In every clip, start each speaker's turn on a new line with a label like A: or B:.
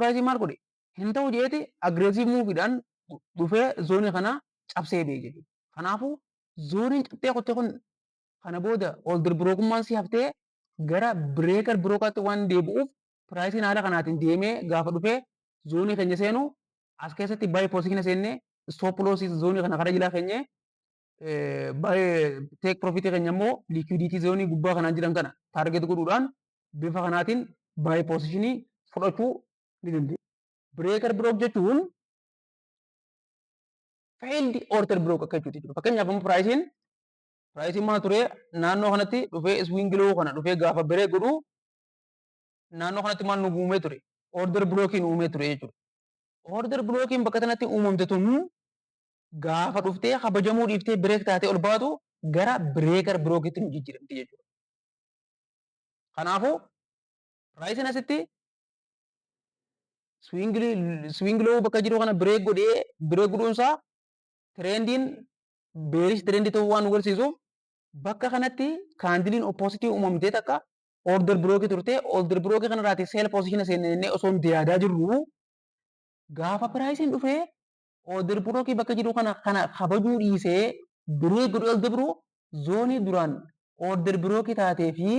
A: Priceiin maal godhe? Hin ta'u jeeti aggressive moveiidhaan dhufee zoneii kana cabsee ba'e jechuudha. Kanaafuu zoneiin cabxee kutte kun kana booda order blockummaan si haftee gara breaker blockaatti waan deebi'uuf, priceiin haala kanaatiin deemee gaafa dhufee zoneii keenya seenu, as keessatti buy positiona seennee, stop lossii zoneii kana karaa jalaa keenyee, buy take profitii keenya immoo liquidity zoneii gubbaa kanaan jiran kana target godhuudhaan bifa kanaatiin buy positionii fudhachuu ni dandeenya. Breaker block jechuun failed order block akka jechuuti jechuudha. Fakkeenyaaf amma priceiin maal ture? Naannoo kanatti dhufee swing low kana dhufee gaafa break godhu, naannoo kanatti maal nu uumee ture? Order blockiin uumee ture jechuudha. Order blockiin bakka kanatti uumamte tun gaafa dhuftee kabajamuu dhiiftee break taatee ol baatu, gara breaker blockiitti nu jijjiiramti jechuudha. Kanaafuu priceiin asitti swing low bakka jiru kana break godhee, break godhuunsaa trendiin bearish trendii ta'uu waan nu agarsiisuuf, bakka kanatti candleiin oppositeii uumamtee takka order blockii turte. Order blockii kanarraati sell positiona seennee osoo nuti yaadaa jirru, gaafa priceiin dhufee order blockii bakka jiru kana kabajuu dhiisee break godhee ol dabru, zoneii duraan order blockii taatee fi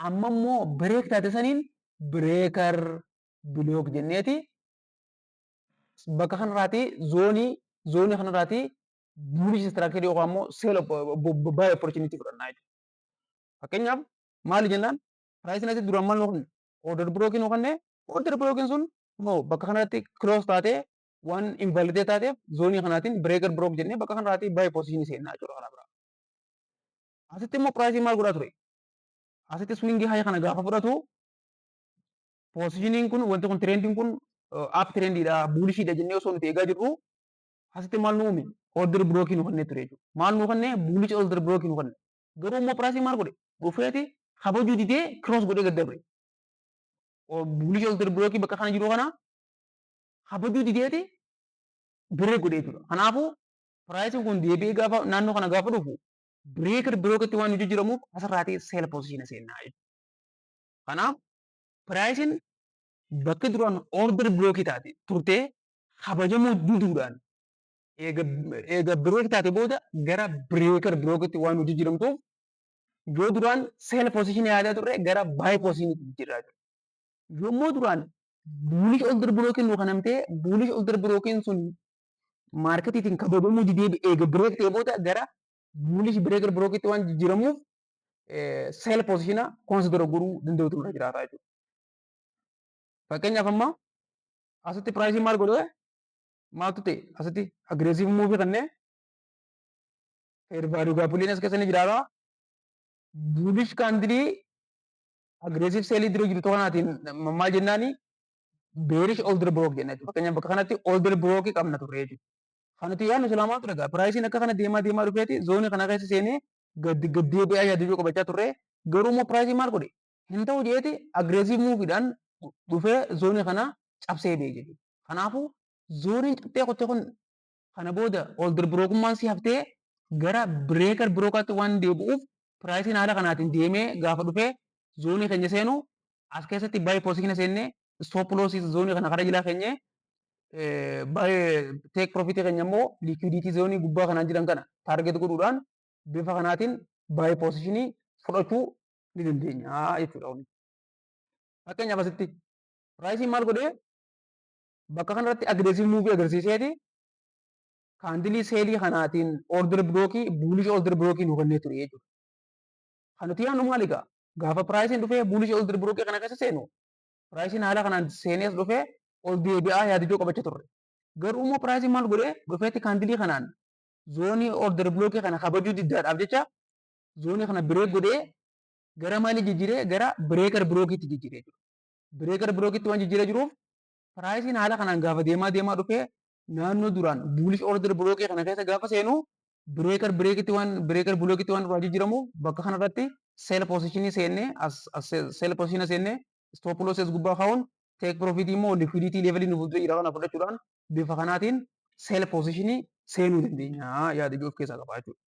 A: amma immoo break taate saniin breaker block jenneeti, bakka kanarraati zoneii kanarraati bullish structure yookaan immoo sell buy opportunity fudhannaa jechuudha. Fakkeenyaaf maali jennaan, priceiin asitti duraan maal nu kenne? Order blockiin nu kenne. Order blockiin sun moo bakka kanatti close taatee waan invalidate taateef, zoneii kanaatiin breaker block jennee bakka kanarraati buy positionii seennaa jechuudha karaa biraa. Asitti immoo priceiin maal godhaa ture? Asitti swing high kana gaafa fudhatu, positioniin kun, wanti kun, trendiin kun up trendiidha, bullishiidha jennee osoo nuti eegaa jirru, asitti maal nu uume? Order blockii nu kennee ture jechuudha. Maal nu kennee? Bullish order blockii nu kenne. Garuu immoo priceii maal godhe? Dhufeeti kabajuu didee cross godhee gad dabre. Bullish order blockii bakka kana jiru kana kabajuu dideeti break godhee jechuudha. Kanaafuu priceiin kun deebi'ee gaafa naannoo kana gaafa dhufu, breaker blockitti waan nu jijjiiramuuf, asirraatii sell positiona seennaa jechuudha. Kanaaf priceiin bakki duraan order blockii taate turtee kabajamuu diduudhaan eega break taate booda gara breaker blockitti waan nu jijjiiramtuuf, yoo duraan sell positionii yaadaa turre gara buy positioniitti jijjiirraa jiru. Yommuu duraan bullish order blockiin nu kanamtee, bullish order blockiin sun marketiitiin kabajamuu didee eega break ta'e booda gara bullish breaker blockitti waan jijjiiramuuf, sell positiona consider godhuu danda'utu irra jiraata jechuudha. Fakkeenyaaf amma asitti priceiin maal godhee, maaltu ta'e? Asitti aggressive moveii kannee fair value gapileen as keessa ni jiraata. Bullish candleii aggressive sellii dura jirtu kanaatiin maal jennaani? Bearish order block jenna jechuudha. Fakkeenyaaf bakka kanatti order blockii qabna turre jechuudha. Kan nuti yaadnu silaa maal ture egaa? Priceiin akka kana deemaa deemaa dhufeeti zoneii kana keessa seenee gad gad deebi'aa yaaduu qabachaa turre. Garuu immoo priceii maal godhe? Hin ta'u jeeti aggressive moveiidhaan dhufee zoneii kana cabsee ba'e jechuudha. Kanaafuu zoneiin cabxee kutte kun kana booda order blockummaan si haftee gara breaker blockaatti waan deebi'uuf, priceiin haala kanaatiin deemee gaafa dhufee zoneii keenya seenu, as keessatti buy positiona seennee, stop lossii zoneii kana karaa jalaa keenyee, buy take profitii keenya immoo liquidity zoneii gubbaa kanaan jiran kana target godhuudhaan bifa kanaatiin buy positionii fudhachuu ni dandeenya jechuudha. Fakkeenyaaf asitti priceiin maal godhee? Bakka kanarratti aggressive moveii agarsiiseeti candleii sellii kanaatiin order blockii, bullish order blockii nu kennee ture jechuudha. Kan nuti yaadnu maali egaa? Gaafa priceiin dhufee bullish order blockii kana keessa seenu, priceiin haala kanaan seenee as dhufee ol deebi'aa yaadijoo qabachaa turre. Garuu immoo priceiin maal godhee? Dhufeetti candleii kanaan zoneii order blockii kana kabajuu diddaadhaaf jecha zoneii kana break godhee gara maalii jijjiiree? Gara breaker blockiitti jijjiiree jechuudha. Breaker blockiitti waan jijjiiree jiruuf, priceiin haala kanaan gaafa deemaa deemaa dhufee naannoo duraan bullish order blockii kana keessa gaafa seenu, breaker blockiitti waan duraa jijjiiramuuf, bakka kanarratti sell positionii seennee, as sell positionii seennee, stop loss as gubbaa kaa'uun, take profit immoo liquidity level nu fuuldura jira kana fudhachuudhaan bifa kanaatiin sell positionii seenuu dandeenya yaada ijoo of keessaa qaba jechuudha.